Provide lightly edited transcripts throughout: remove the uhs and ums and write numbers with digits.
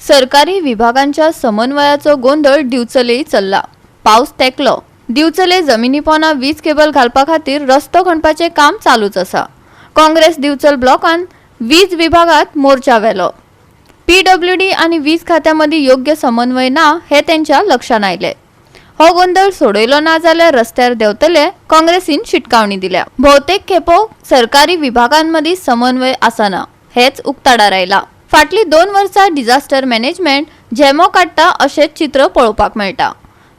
सरकारी विभागांच्या समन्वयाचो गोंदळ दिवचलेय चल्ला. पावस तेकलो, दिवचले जमिनी पोना वीज केबल घालपा खातीर रस्तो खणपाचें काम चालूच आसा. काँग्रेस दिवचल ब्लॉकान वीज विभागात मोर्चा व्हेलो. पीडब्ल्यूडी आनी वीज खात्या मदीं योग्य समन्वय ना हें तेंच्या लक्षांत आयलें. हो गोंदळ सोडयलो ना जाल्यार रस्त्यार देंवतले, काँग्रेसीन शिटकावणी दिल्या. भोवतेक खेपो सरकारी विभागांमदीं समन्वय आसना हेच उक्ताडार आयलां. फाटलीं 2 वर्सां डिझास्टर मॅनेजमेंट झेमो काडटा अशेंच चित्र पळोवपाक मेळटा.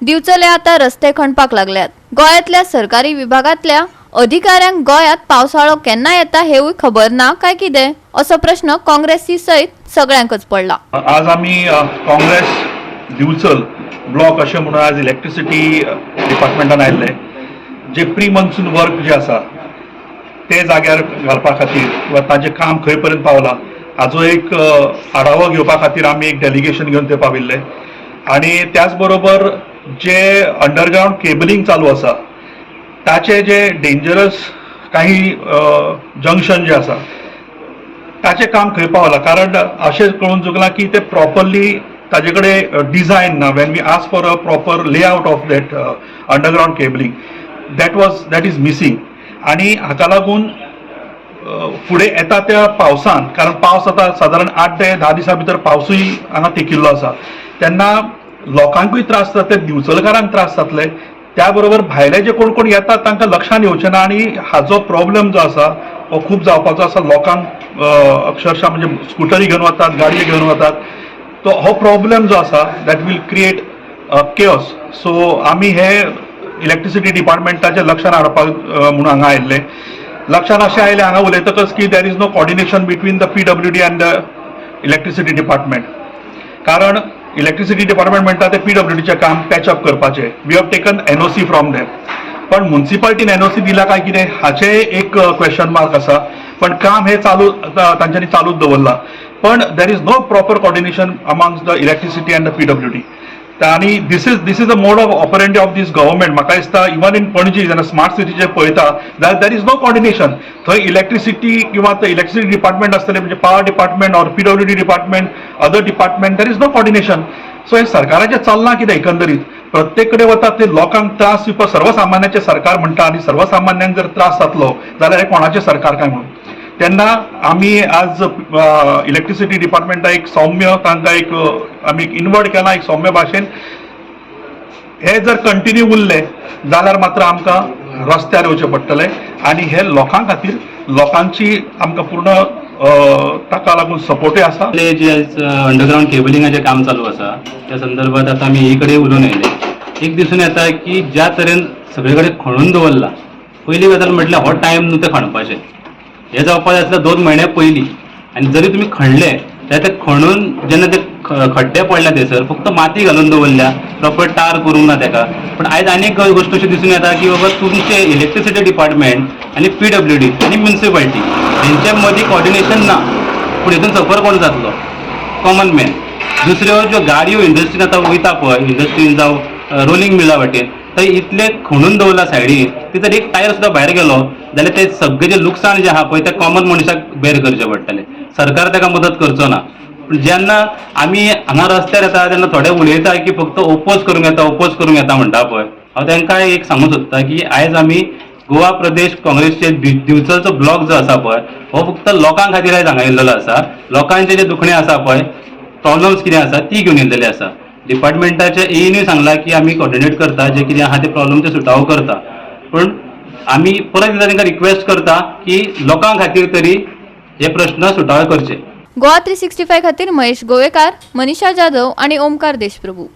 दिवचले आतां रस्ते खणपाक लागल्यात. गोंयांतल्या सरकारी विभागांतल्या अधिकाऱ्यांक गोंयांत पावसाळो केन्ना येता हेवूय खबर ना काय कितें, असो प्रश्न काँग्रेसी सयत सगळ्यांकच पडला. आज आमी काँग्रेस दिवचल ब्लॉक अशें म्हणून आज इलेक्ट्रिसिटी डिपार्टमेंटान आयिल्ले, जे प्री मॉन्सून वर्क जे आसा ते जाग्यार घालपा खातीर किंवा ताजें काम खंय पर्यंत पावलां हाजो एक आढावो घेवपा खातीर आमी एक डेलिगेशन घेवन थंय पाविल्ले. आनी त्याच बरोबर जे अंडरग्रावंड केबलिंग चालू आसा, ताचे जे डेंजरस काही जंक्शन जे आसा, ताचें काम खंय पावलां, कारण अशें कळून चुकलां की ते प्रॉपरली ताजे कडेन डिझायन ना. When we ask for a proper layout of that underground cabling, that is missing. आनी हाका लागून फुडें येता त्या पावसान, कारण पावस आतां सादारण 8 ते 10 दिसां भितर पावसूय हांगा तेकिल्लो आसा, तेन्ना लोकांकूय त्रास जातले, दिवचलकारांक त्रास जातले, त्या बरोबर भायले जे कोण कोण येतात तांकां लक्षांत येवचें ना आनी हाजो प्रॉब्लेम जो आसा हो खूब जावपाचो आसा लोकांक. अक्षरशा म्हणजे स्कुटरी घेवन वतात, गाडयो घेवन वतात, तो हो प्रॉब्लेम जो आसा, that will create chaos. So आमी हे इलेक्ट्रिसिटी डिपार्टमेंटाच्या लक्षात हाडपाक म्हणून हांगा आयिल्ले. लक्षात अशें आयलें हांगा उलयतकच की there is no coordination between the PWD and the electricity department, कारण इलेक्ट्रिसिटी डिपार्टमेंट म्हणटा ते पीडब्ल्यूडीचें काम पॅचअप करपाचें. We have taken NOC from them, पण मुन्सिपाल्टीन एनओसी दिला काय कितें हाचें एक क्वेश्चन मार्क आसा. पण काम हें चालू तांच्यांनी चालूच दवरलां, पण there is no proper coordination amongst the electricity and the PWD. आनी this is the mode of operandi of this government. म्हाका दिसता, इवन इन पणजी जेन्ना स्मार्ट सिटीचे पळयता जाल्यार there is no coordination. थंय इलेक्ट्रिसिटी किंवा थंय इलेक्ट्रिसिटी डिपार्टमेंट आसतलें, म्हणजे power department or PWD department, other department, there is no coordination. So हें सरकाराचें चल्लां कितें एकंदरीत? प्रत्येक कडेन वतात ते लोकांक त्रास दिवपाक सर्वसामान्याचें सरकार म्हणटा आनी सर्वसामान्यांक जर त्रास जातलो जाल्यार हें कोणाचें सरकार काय म्हणून. तेन्ना आमी आज इलेक्ट्रिसिटी डिपार्टमेंटा एक सौम्य तांकां एक आमी इनवर्ड केला एक सौम्य भाशेन. हे जर कंटिन्यू उरले जाल्यार मात्र आमकां रस्त्यार येवचें पडटलें आनी हे लोकां खातीर लोकांची आमकां पूर्ण ताका लागून सपोर्टूय आसा. आपले जे अंडरग्रावंड केबलिंगाचें काम चालू आसा, त्या संदर्भात आतां आमी ही कडेन उलोवन आयले. एक दिसून येता की ज्या तरेन सगळे कडेन खणून दवरला, पयली गजाल म्हटल्यार हो टायम न्हू तें खणपाचें. हें जावपाक जाय आसलें 2 म्हयन्या पयलीं. आनी जरी तुमी खणले जाल्यार ते खणून जेन्ना ते खड्डे पडल्या थंयसर फक्त माती घालून दवरल्या, प्रॉपर टार करूंक ना तेका. पण आयज आनी एक गोश्ट अशी दिसून येता की बाबा तुमचे इलेक्ट्रिसिटी डिपार्टमेंट आनी पीडब्ल्यूडी आनी म्युन्सिपाल्टी हेंच्या मदीं कॉर्डिनेशन ना. पूण हितून सफर कोण जातलो? Common man. दुसऱ्यो ज्यो गाडयो इंडस्ट्रीन आतां वयता पळय, इंडस्ट्रीन जावं रोलिंग मिला वाटेन, थंय इतले खणून दवरला सायडीन, ती जर एक टायर सुद्दां भायर गेलो जाल्यार ते सगळें जें लुकसाण जें आहा पळय, तें कॉमन मनशाक बेर करचें पडटलें. सरकार ताका मदत करचो ना. पूण जेन्ना आमी हांगा रस्त्यार येता तेन्ना थोडे उलयता की फक्त ओपोज करूंक येता, ओपोज करूंक येता म्हणटा पळय. हांव तांकां एक सांगूंक सोदता की आयज आमी गोवा प्रदेश काँग्रेसचे दिवचलचो ब्लॉक जो आसा पळय, हो फक्त लोकां खातीर आयज हांगा येयल्लो आसा. लोकांचे जे दुखणें आसा पळय, प्रॉब्लम्स कितें आसा, ती घेवन येयल्लेली आसा. डिपार्टमेंटाच्या एईनूय सांगलां की आमी कॉर्डिनेट करता, जे कितें आहा ते प्रॉब्लम ते सुटावो करता. पूण आमी परत एकदां तांकां रिक्वेस्ट करता की लोकां खातीर तरी हे प्रश्न सुटावे करचे. गोवा 365 खातीर महेश गोवेकार, मनीषा जाधव आणि ओमकार देशप्रभू.